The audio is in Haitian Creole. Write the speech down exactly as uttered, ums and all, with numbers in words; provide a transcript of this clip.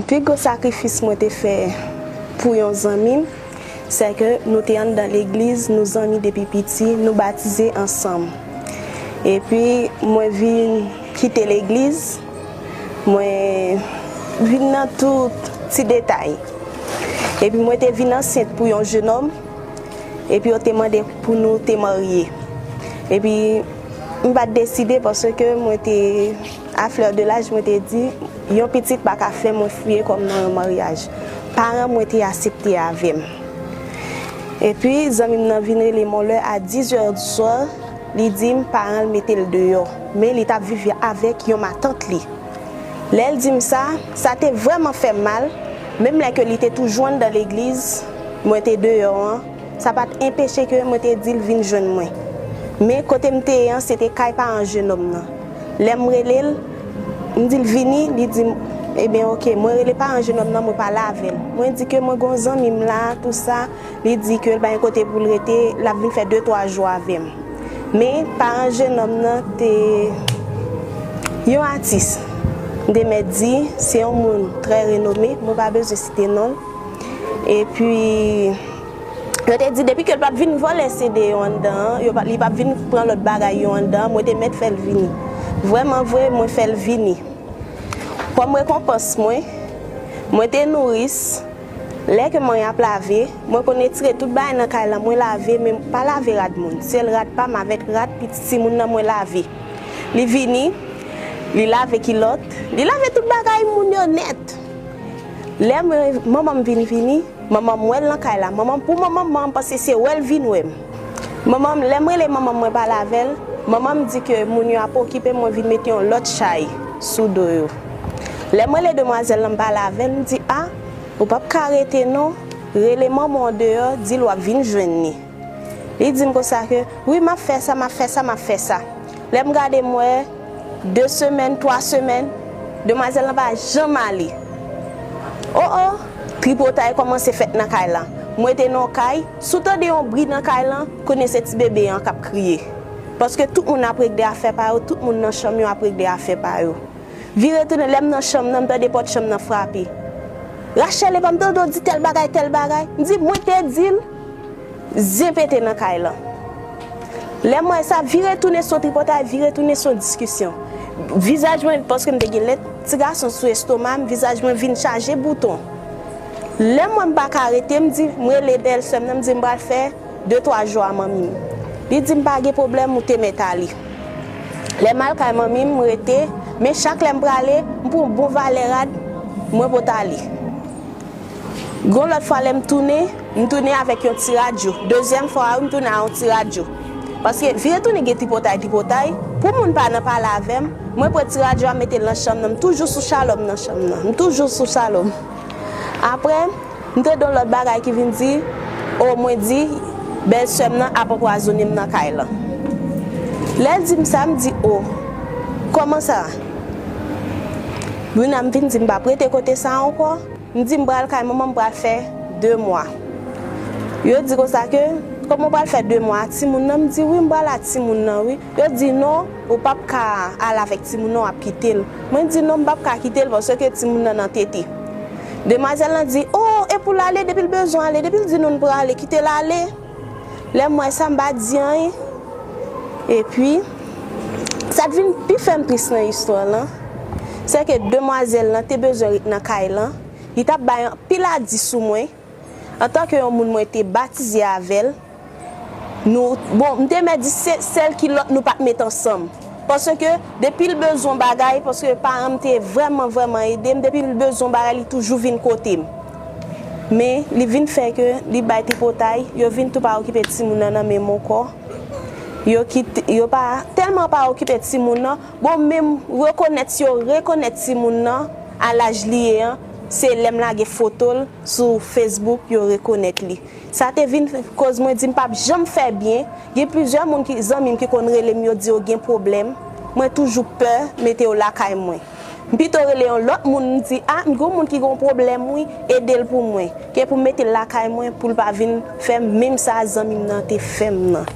Pi gwo sakrifis mwen te fè pou yon zanmi m, se ke nou te anndan legliz, nou zanmi depi piti, nou batize ansanm. Epi mwen vin kite legliz, mwen vin nan tout ti detay. Epi mwen te vin ansent pou yon jenòm, epi yo te mande pou nou te marye. Epi m pa t deside paske mwen te, a fleur de l'âge, mwen te di, yon pitit pa ka fè mwen fouye kò m nan yon maryaj. Paran mwen te aksepte avè m. Epi zanmi m nan vin rele m yon lè a dix heures du soir, li di m paran l mete l deyò, men li t ap viv avèk yon matant li. Lè l di m sa, sa te vrèman fè m mal, menm lè ke li te toujou anndan legliz, mwen te deyò an, sa pa t enpeche ke mwen te di l vin jwenn mwen. Men kote m te ye an, se te kay paran jenòm nan. Lè m rele l, m di l vini, li di m, ebyen oke, mwen rele paran jenòm nan, mwen pale avè l. Mwen di ke mwen gen yon zanmi m la, tou sa, li di ke l pa gen kote pou l rete, l ap vin fè de twa jou avè m. Men paran jenòm nan te yon atis. M te mèt di, se yon moun trè renome, mwen pa bezwen site non l. Epi, yo te di, depi ke l p ap vin vòlè C D yo anndan an, yo pa, li p ap vin pran lòt bagay yo anndan an, mwen te mèt fè l vini. Vrèman vre, mwen fè l vini. Kòm rekonpans mwen, mwen te nouris. Lè ke mwen ap lave, mwen konn retire tout bagay nan kay lan, mwen lave, men pa lave rad moun. Sèl rad pa m avèk rad pitit timoun nan mwen lave. Li vini, li lave kilòt, li lave tout bagay moun yo nèt. Lè mwen, manman m vin vini, manman m wè l nan kay la. Manman m, pou manman m, manman m panse se wè l vin wè m. Manman m, lè m rele manman m, mwen pale avè l, manman m di ke moun yo ap okipe m, mwen vin mete yon lòt chay sou do yo. Lè m rele demwazèl lan, m pale avè l, m di, a, ou p ap ka rete non, rele manman w deyò, di l w ap vin jwenn li. Li di m konsa ke, wi, m ap fè sa, m ap fè sa, m ap fè sa. Lè m gade, m wè de semèn, twa semèn, demwazèl lan pa janm ale. O o, tripotay kòmanse fèt nan kay lan. M rete nan yon kay, si w tande yon bri nan kay lan, konnen se ti bebe an k ap kriye. Paske tout moun ap regle afè pa yo, tout moun nan chanm yo ap regle afè pa yo. Vire tounen, lè m nan chanm nan, m tande pòt chanm nan frape. Rachel, epa m tande w di tèl bagay, tèl bagay. M di, mwen te di l, zen pete nan kay lan. Lè m wè sa, vire tounen se yon tripotay, vire tounen se yon diskisyon. Vizaj mwen, paske m te gen lèt ti gason sou estoma m, vizaj mwen vin chaje bouton. Lè m wè m pa ka rete, m di, m rele bèlsè m nan, m di m pral fè de twa jou a manmi m. Li di m pa gen pwoblèm, ou te mèt ale. Lè m al kay manmi m, m rete, men chak lè m prale, m pran bon valè rad, mwen pot ale. Gon lòt fwa lè m tounen, m tounen avèk yon ti radyo. Dezyèm fwa a, wi, m tounen a yon ti radyo. Paske vire tounen gen tripotay, tripotay, pou moun pa nan pale avè m, mwen pran ti radyo a, mete l nan chanm nan, m toujou sou chalò m nan chanm nan. M toujou sou chalò m. Apre, m tande yon lòt bagay ki vin di, o, mwen di, bèlsè m nan ap anpwazonnen m nan kay lan. Lè l di m sa, m di, o, kòman sa? Youn nan m vin di m p ap rete kote sa a ankò. M di m pral kay manman m, m pral fè de mwa. Yo di konsa ke, kòman w pral fè de mwa a timoun nan? M di wi, m pral a timoun nan wi. Yo di non, ou p ap ka al avèk timoun nan, w ap kite l. Mwen di non, m p ap ka kite l paske timoun nan nan tete. Demwazèl lan di, o, e pou l ale, depi l bezwen ale, depi l di nou n prale, kite l ale. Lè m wè sa, m pa di anyen. Epi, sa k vin pi fè m tris nan istwa lan, se ke demwazèl lan te bezwen ret nan kay lan, li t ap bay anpil adi sou mwen. Antanke yon moun mwen te batize avè l, nou, bon, m te mèt di se sèl kilòt nou pa t met ansanm. Paske depi l bezwen bagay, paske paran m te vrèman, vrèman ede m, depi l bezwen bagay, li toujou vin kote m. Men, li vin fè ke li bay tripotay, yo vin tou pa okipe timoun nan nan men m ankò. Yo kite, yo pa tèlman pa okipe timoun nan, bon, menm rekonèt yo rekonèt timoun nan a laj li ye an, se lè m lage foto l sou Facebook, yo rekonèt li. Sa te vin koz mwen di m p ap janm fè byen. Gen plizyè moun ki, zanmi m ki konn rele m, yo di yo gen pwoblèm. Mwen toujou pè mete yo lakay mwen. M pito rele yon lòt moun, m di, a, m gen yon moun ki gen yon pwoblèm, wi, ede l pou mwen, ke pou m mete l lakay mwen, pou l pa vin fè menm sa zanmi m nan te fè m nan.